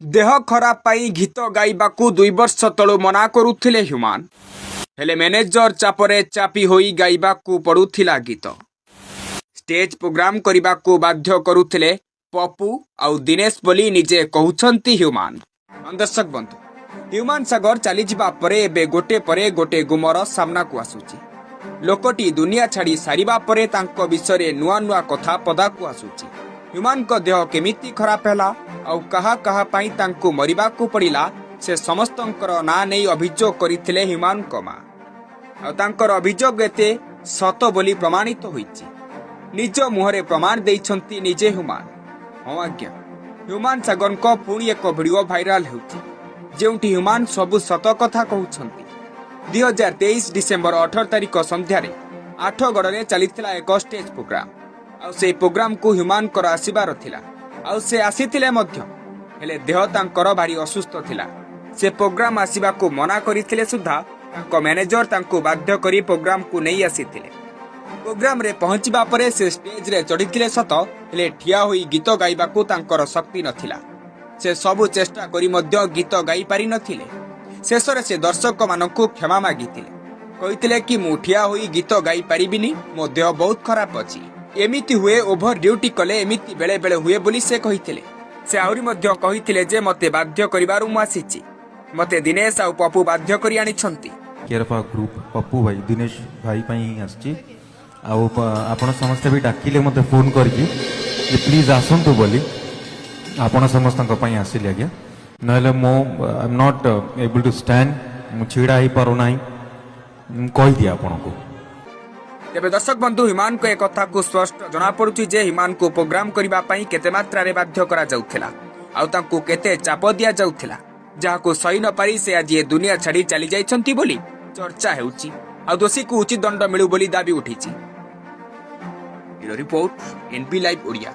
ଦେହ ଖରାପ ପାଇଁ ଗୀତ ଗାଇବାକୁ 2 ବର୍ଷ ତଳୁ ମନା କରୁଥିଲେ ହ୍ୟୁମାନ। ହେଲେ ମ୍ୟାନେଜର ଚାପରେ ଚାପି ହୋଇ ଗାଇବାକୁ ପଡୁଥିଲା ଗୀତ। ଷ୍ଟେଜ ପ୍ରୋଗ୍ରାମ କରିବାକୁ ବାଧ୍ୟ କରୁଥିଲେ ପପୁ ଆଉ ଦିନେଶ ବୋଲି ନିଜେ କହୁଛନ୍ତି ହ୍ୟୁମାନ। ହଁ ଦର୍ଶକ ବନ୍ଧୁ, ହ୍ୟୁମାନ ସାଗର ଚାଲିଯିବା ପରେ ଏବେ ଗୋଟେ ପରେ ଗୋଟେ ଗୁମର ସାମ୍ନାକୁ ଆସୁଛି। ଲୋକଟି ଦୁନିଆ ଛାଡି ସାରିବା ପରେ ତାଙ୍କ ବିଷୟରେ ନୂଆ ନୂଆ କଥା ପଦାକୁ ଆସୁଛି। ହ୍ୟୁମାନଙ୍କ ଦେହ କେମିତି ଖରାପ ହେଲା ଆଉ କାହା କାହା ପାଇଁ ତାଙ୍କୁ ମରିବାକୁ ପଡ଼ିଲା, ସେ ସମସ୍ତଙ୍କର ନାଁ ନେଇ ଅଭିଯୋଗ କରିଥିଲେ ହ୍ୟୁମାନଙ୍କ ମା। ଆଉ ତାଙ୍କର ଅଭିଯୋଗ ଏତେ ସତ ବୋଲି ପ୍ରମାଣିତ ହୋଇଛି। ନିଜ ମୁହଁରେ ପ୍ରମାଣ ଦେଇଛନ୍ତି ନିଜେ ହ୍ୟୁମାନ। ହଁ ଆଜ୍ଞା, ହ୍ୟୁମାନ ସାଗରଙ୍କ ପୁଣି ଏକ ଭିଡିଓ ଭାଇରାଲ ହେଉଛି, ଯେଉଁଠି ହ୍ୟୁମାନ ସବୁ ସତ କଥା କହୁଛନ୍ତି। 2023 ଡିସେମ୍ବର 18 ତାରିଖ ସନ୍ଧ୍ୟାରେ ଆଠଗଡ଼ରେ ଚାଲିଥିଲା ଏକ ଷ୍ଟେଜ ପ୍ରୋଗ୍ରାମ। ଆଉ ସେଇ ପ୍ରୋଗ୍ରାମକୁ ହ୍ୟୁମାନଙ୍କର ଆସିବାର ଥିଲା ଆଉ ସେ ଆସିଥିଲେ ମଧ୍ୟ। ହେଲେ ଦେହ ତାଙ୍କର ଭାରି ଅସୁସ୍ଥ ଥିଲା। ସେ ପ୍ରୋଗ୍ରାମ ଆସିବାକୁ ମନା କରିଥିଲେ ସୁଦ୍ଧା ତାଙ୍କ ମ୍ୟାନେଜର ତାଙ୍କୁ ବାଧ୍ୟ କରି ପ୍ରୋଗ୍ରାମକୁ ନେଇ ଆସିଥିଲେ। ପ୍ରୋଗ୍ରାମରେ ପହଞ୍ଚିବା ପରେ ସେ ଷ୍ଟେଜରେ ଚଢ଼ିଥିଲେ ସତ, ହେଲେ ଠିଆ ହୋଇ ଗୀତ ଗାଇବାକୁ ତାଙ୍କର ଶକ୍ତି ନଥିଲା। ସେ ସବୁ ଚେଷ୍ଟା କରି ମଧ୍ୟ ଗୀତ ଗାଇ ପାରିନଥିଲେ। ଶେଷରେ ସେ ଦର୍ଶକମାନଙ୍କୁ କ୍ଷମା ମାଗିଥିଲେ। କହିଥିଲେ କି ମୁଁ ଠିଆ ହୋଇ ଗୀତ ଗାଇ ପାରିବିନି, ମୋ ଦେହ ବହୁତ ଖରାପ ଅଛି। ଏମିତି ହୁଏ, ଓଭର ଡ୍ୟୁଟି କଲେ ଏମିତି ବେଳେ ବେଳେ ହୁଏ ବୋଲି ସେ କହିଥିଲେ। ସେ ଆହୁରି ମଧ୍ୟ କହିଥିଲେ ଯେ ମତେ ବାଧ୍ୟ କରିବାରୁ ମୁଁ ଆସିଛି। ମତେ ଦିନେଶ ଆଉ ପପୁ ବାଧ୍ୟ କରି ଆଣିଛନ୍ତି। କେୟାର ଅଫ୍ ଗ୍ରୁପ୍ ପପୁ ଭାଇ, ଦିନେଶ ଭାଇ ପାଇଁ ହିଁ ଆସିଛି। ଆଉ ଆପଣ ସମସ୍ତେ ବି ଡାକିଲେ ମୋତେ ଫୋନ୍ କରିକି ଯେ ପ୍ଲିଜ୍ ଆସନ୍ତୁ ବୋଲି। ଆପଣ ସମସ୍ତଙ୍କ ପାଇଁ ଆସିଲି ଆଜ୍ଞା, ନହେଲେ ମୁଁ I M not able two stand. ମୁଁ ଛିଡ଼ା ହେଇପାରୁନାହିଁ। ମୁଁ କହିଦିଏ ଆପଣଙ୍କୁ। ତେବେ ଦର୍ଶକ ବନ୍ଧୁ, ହ୍ୟୁମାନଙ୍କ ଏ କଥାକୁ ସ୍ପଷ୍ଟ ଜଣାପଡୁଛି ଯେ ହ୍ୟୁମାନଙ୍କୁ ପ୍ରୋଗ୍ରାମ କରିବା ପାଇଁ କେତେ ମାତ୍ରାରେ ବାଧ୍ୟ କରାଯାଉଥିଲା ଆଉ ତାଙ୍କୁ କେତେ ଚାପ ଦିଆଯାଉଥିଲା, ଯାହାକୁ ସହି ନପାରି ସେ ଆଜି ଏ ଦୁନିଆ ଛାଡି ଚାଲି ଯାଇଛନ୍ତି ବୋଲି ଚର୍ଚ୍ଚା ହେଉଛି। ଆଉ ଦୋଷୀକୁ ଉଚିତ ଦଣ୍ଡ ମିଳୁ ବୋଲି ଦାବି ଉଠିଛି। Report, NB live Odia.